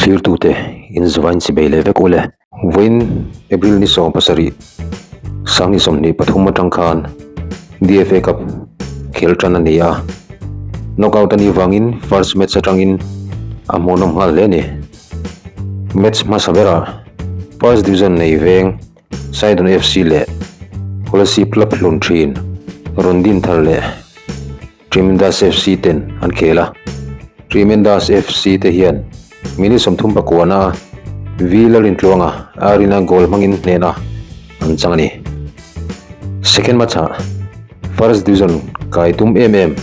Thlirtute inzavain chibei leh vek ule. Vawiin April ni 17, Sangni 23 atang khan DFA Cup khel tan a ni a. Knockout a nih vangin first match atangin a hmuhnawm nghal hle a ni. Match hmasa berah First Division nei veng Saidon FC leh Kolasib Club hlun thin rawn din thar leh Tremendas FC ten an khel a. Tremendas FC te hian minute 39 a V Lalrintluanga Arina goal hmangin hnena an chang a ni. Second match-ah First Division kai tum em em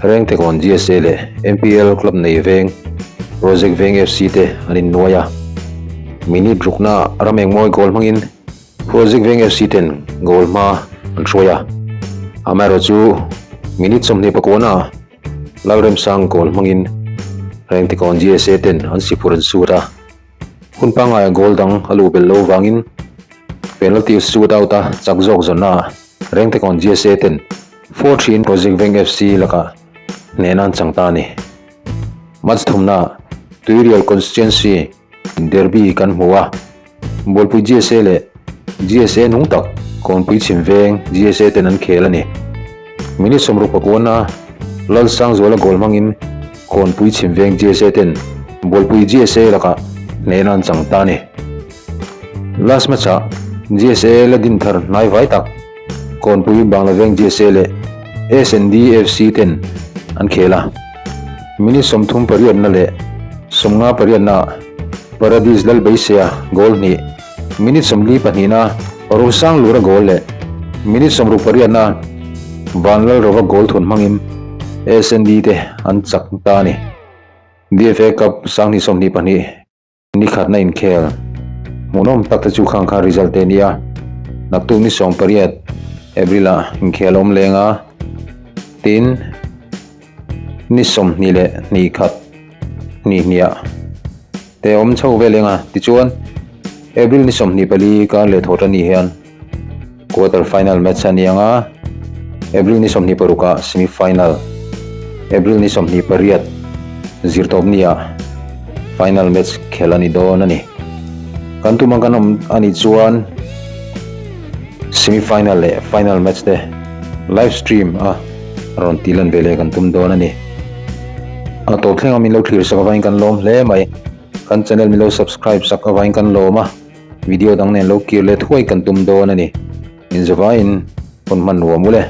Rengtekawn GSA leh MPL club nei veng Project Veng FC te an innuai a. Minute rukna ram engmawi goal hmangin Project Veng FC ten goal hma an hruai a. Amaherawhchu minute 29 Lalremsang goal hmangin Rengtekawn GSA ten an sipur an sut a. Hun pangngaia goal dang a luh belh lo vangin penalty shootout a chak zawk zawnna Rengtekawn GSA ten 4-3 in Project Veng FC lakah hnehna an chang ta a ni. Match thumna Tuirial Constituency Derby kan hmu a, Bualpui GSA leh GSA nung tak Kawnpui Chhim Veng GSA ten an khel a ni. Minute 69 Lalsangzuala goal hmangin Kawnpui Chhim Veng GSA ten Bualpui GSA lakah hnehna an chang ta a ni. Last match-ah GSA la din thar hnai vai tak Kawnpui Bangla Veng GSA leh SND FC ten an khel a. Minute 38 leh 58 Paradis Lalbeisia goal hnih, minute 42 Rosang Lura goal leh minute 68 Vanlalrova goal thun hmangin SND te an chak ta a ni. DFA Cup 2022 ni khatna inkhel hmuhnawm tak te chu khang kha result te a ni a, naktuk ni 18 April-ah inkhel awm leng a, tin ni 22 khat hnih hniah te awm chho vel eng a, tichuan April ni 24 kar leh thawt a nih hian quarter final match a ni ang a, April ni 26 ah semi final, April ni 28 zirtawp ni ah final match khel a ni dawn a ni. Kan tum ang kan awm a nih chuan semi final leh final match te live stream a rawn tih lan ve leh kan tum dawn a ni. A tawp thleng a min lo thlir sak avangin kan lawm hle mai. Kan channel min lo subscribe sak avangin kan lawm a. Video dang nen lo kir leh thuai kan tum dawn a ni. Inzawvaiin hun hman nuam ule.